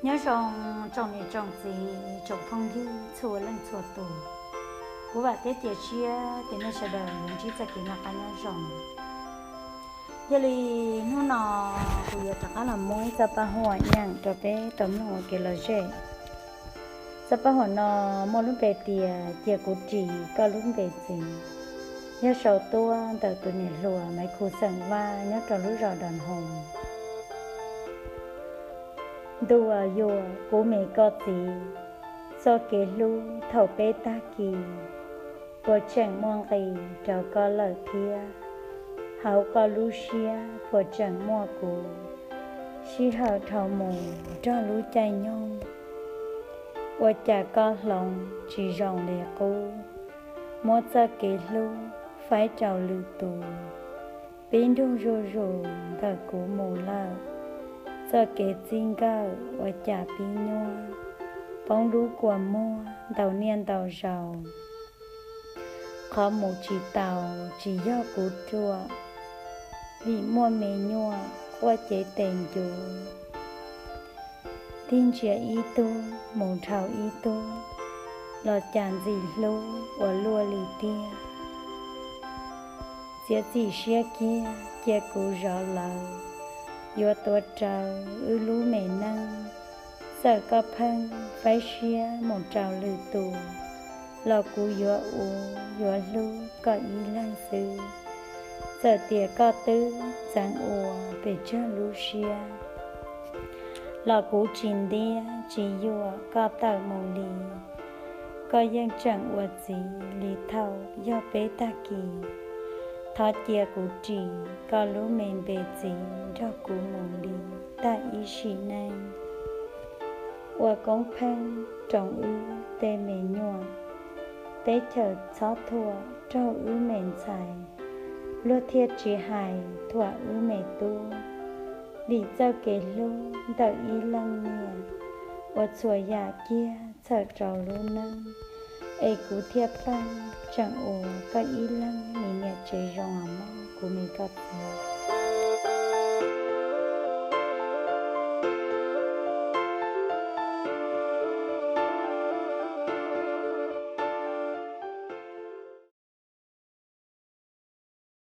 Nyob zoo tsoom niam tsoom txiv tsoom phooj ywg txhua leej txhua tus. Kuv vam thiab cia siab tias nej sawv daws yuav ntsib txoj kev noj qab nyob zoo. Yog li hnub no kuv yuav rov qab los muab ib txoj paj huam nyeem rau peb tau mloog ua kev lom zem. Txoj paj huam no muaj lub npe tias Cia Kuv Ris Koj Lub Npe Txwv, yog sau tuaj ntawm tus niam hluas Maiv Khu xeem Vaj nyob rau lub zos Doo Hoo. Ntuas yuam kuv me koj txiv, txoj kev hlub thaum peb tag kis puas tseem muaj nqis rau koj lawm thiab? Hauv koj lub siab puas tseem muaj kuv? Sij hawm dhau mus nrog lub caij nyoog, ua cas koj hloov tsis zoo li qub? Muab txoj kev hlub faib rau lwm tus, pib nrug zuj zus ntawm kuv mus lawm. Txoj kev txij nkawm ua cas pib nyuaj, poob lub kua muag ntau niaj ntau zaus. Qhov mus tsis taus tsis yog kuv ruam, vim muaj me nyuam quaj cev tes ncuv. Tig ntsia ib tug mus dhau ib tug, los cas ntxim hlub ua luaj li tiag. Txiav txim siab kiag cia kuv zov lawv, yuav tuav rawv wb lub me neej. Txawm koj pheej faib siab mus rau lwm tus, los kuv yuav ua yuav hlub koj ib leeg xwb. Txawm tias koj twb txeev ua pes tsawg lub siab, los kuv tsis ntiab tsis yuam koj tawm mus li. Koj yeej tseem ua txiv li thaum yog peb tag kis. Thov cia kuv ris koj lub me npe txiv nrog kuv mus li tag ib sim neej. Ua koob pheej roos wb tej me nyuam, teb chaws txhob thuam raug wb me ntxhais. Luag thiaj tsis hais thuam wb me tub, vim txoj kev hlub ntawm ib leej niam ua txhua yam kiag txhawm rau lub neej. Es kuv thiaj pheej tseem ua koj ib leeg me niam tsev zoo os mog kuv me koj txiv.